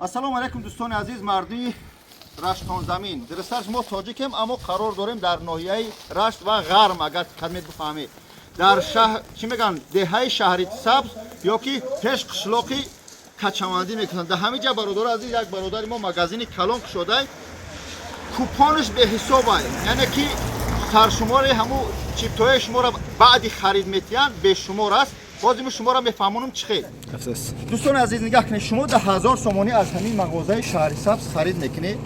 Ассалому алайкум, дӯстони азиз, мардуми Раштонзамин. Дурусташ, мо тоҷикем, аммо қарор дорем дар ноҳияи Рашт ва Ғарм, агар кадмет бифаҳмед, дар шаҳр, чӣ мегӯянд, деҳаи Шаҳри Сабз ё ки пеш қишлоқи Качамандӣ мекунанд. Дар ҳамин ҷа, бародари азиз, як бародари мо магазини калон кушодай, купонаш беҳисобай, яъне ки саршумори ҳамун чиптои шуморо баъди харид метиҳанд, бешумор аст. Боз имо шуморо мефаҳмонам, чӣ хел. Дӯстони азиз, нигаҳ кунед, шумо да 1000 сомонӣ аз ҳамин мағозаи Шаҳри Сабз харид мекунед.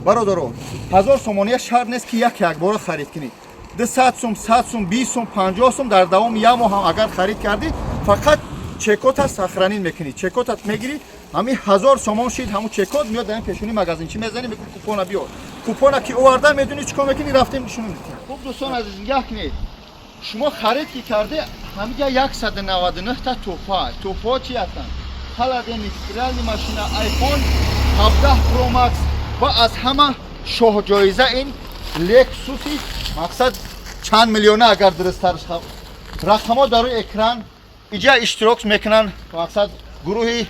Бародаро, 1000 сомония шарт нест, ки як якбора харид кунед. 200 сум, 100 сум, 20 сум, 50 сум дар давоми як моҳ ҳам агар харид кардӣ, фақат чекота сохранить мекунӣ, чекотат мегирӣ. Ҳамин 1000 сомон шид, ҳамун чекот меёд дар ин пешони магазинчи мезанӣ, мегӯ: «Купона биёр». Купона ки оварда, медонӣ чӣ кор мекунӣ? Рафтем, нишон медиҳем. Хуб, дӯстон азиз, нигаҳ кунед, шумо харид ки карде, ҳамиҷа 199 та туҳфа. Туҳфаҳо чӣ ҳастанд? Холодильник, стиральный машина, iPhone 17 Pro Max ва аз ҳама шоҳҷоиза ин Лексуси, мақсад, чанд миллиона, агар дурусттарш. Рақамҳо дар рӯи экран. Иҷа иштирок мекунанд, мақсад, гурӯҳи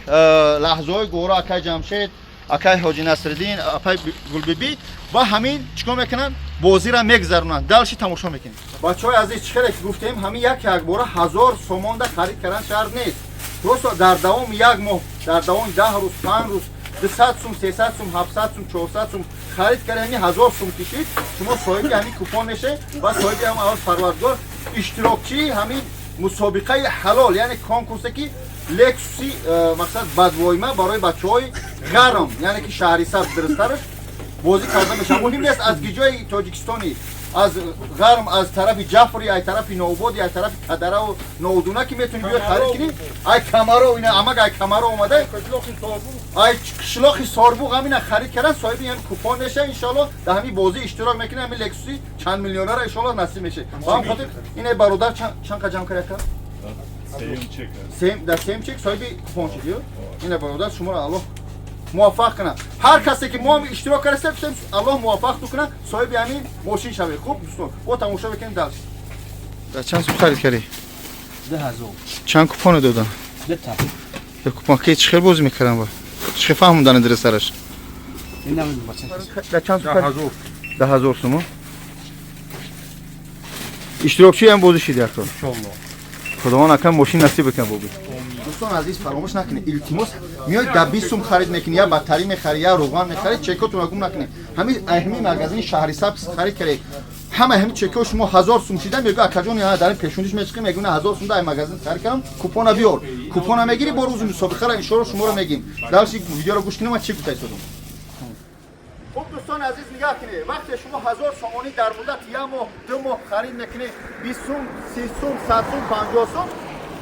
лаҳзаҳои гӯро, акай Ҷамшед, акай Ҳоҷи Насриддин, апай Гулбибӣ, ва ҳамин чӣ кор мекунанд? Бозиро мегзаронанд. Дальше тамошо мекунем. Бачаҳои азиз, чӣ хеле ки гуфтем, ҳамин як якбора 1000 сомонда харид кардан шарт нест. Просто дар давоми як моҳ, дар давоми 10 рӯз, 5 рӯз 200 сум, 300 сум, 700 сум, 400 сум харид карда, ҳамин 1000 сум кишид, шумо соҳиби ҳамин купон мешавед ва соҳиби ҳам аввал парвардгор иштирокчии ҳамин мусобиқаи ҳалол, яъне конкурсе, ки Лексуси, мақсад, бадвойма барои бачаҳои Ғарм, яъне ки Шаҳри Сабз, дурусттараш, бозӣ карда мешавад. Муҳим нест аз гиҷои Тоҷикистони, аз Ғарм, аз тарафи Ҷафри, ай тарафи Ноубоди, ай тарафи Кадараву Ноудуна, ки метавонӣ биёй харид кунӣ. Ай Камаро, ина амак ай Камаро омада, ай қишлоқи Сорбуғ ҳамина харид кардан, соҳиби ҳамин купон меша. Иншоалло, дар ҳамин бозӣ иштирок мекунӣ, ҳамин Лексуси чанд миллионара иншоалло насиб меша. Ба ҳам хотир ина бародар чанд қа ҷамъ кард, ака? Сеюм чек. Сем, дар сеюм чек соҳиби купон шуд. Ина бародар, шуморо Аллоҳ муваффақ кунад. Ҳар касе ки мо иштирок кардастем, гуфтем, Аллоҳ муваффақ кунад, соҳиби ҳамин мошин шавед. Хуб, дӯстон, бо тамошо бикунем дальше. Дар чанд сум харид кардӣ? 2000. Чанд купоне додан? Дута. Я купон ки чӣ хел бозӣ мекардам ба чӣ хел фаҳмондани дурустараш? Ин намедонам, бача. Дар чанд сум харид? 10,000 сумо. Иштирокчии ҳам бозӣ шиди, ака? Иншоалло. Худованд ака мошин насиб бикунад. Боби, дӯстон азиз, фаромӯш накунед, илтимос, меоед, дар 20 сум харид мекунӣ, я батарӣ мехарӣ, я рӯған мехарӣ, чекотонро гум накунед. Ҳамин ҳамин магазини Шаҳри Сабз харид кардед, ҳама ҳамин чекҳо шумо 1000 сум шида, мегӯ: «Акаҷон», дар ин пешондиш мечиқӣ, мегӯ: «На, 1000 сум дар магазин харид кардам, купона биёр». Купона мегирӣ, бо рӯзи мусобиқаро иншоалло шуморо мегим. Дальше видеоро гӯш кунем, ман чӣ гуфта истодам. Хуб, дӯстони азиз, нигаҳ кунед, вақте шумо 1000 сомонӣ дар муддати як моҳ, 2 моҳ харид мекунед, 20 сум, 30 сум, 100 сум, 50 сум,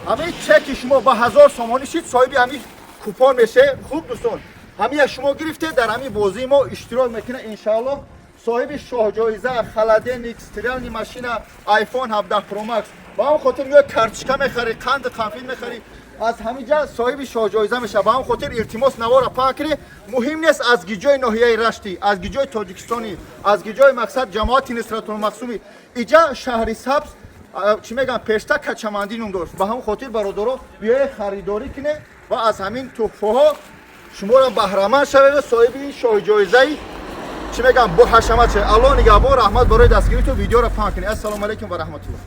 ҳамин чеки шумо ба 1000 сомонӣ шид, соҳиби ҳамин купон меше. Хуб, дӯстон, ҳамин шумо гирифте, дар ҳамин бозии мо иштирок мекунед, иншаалло, соҳиби шоҳҷоиза, холодильник, стиральный машина, iPhone 17 Pro Max. Ба ҳамон хотир меояд, карточка мехарӣ, қанди қанфил мехарӣ, аз ҳамин ҷа соҳиби шоҳҷоиза мешавад. Ба ҳамон хотир, илтимос, навора паҳн кунед. Муҳим нест аз гиҷои ноҳияи Раштӣ, аз гиҷои Тоҷикистонӣ, аз гиҷои, мақсад, ҷамоати Нисратулмақсуми. Иҷа Шаҳри Сабз, чӣ мегӯям, пешта Качамандӣ ном дошт. Ба ҳамон хотир, бародаро, биёед, харидорӣ кунед ва аз ҳамин туҳфаҳо шуморо баҳраманд шавед ва соҳиби шоҳҷоизаи, чӣ мегӯям, бо ҳашамат шавед. Аллоҳ нигаҳбон, раҳмат барои дастгиритон. Видеоро паҳн кунед. Ассалому алайкум ва раҳматуллоҳ.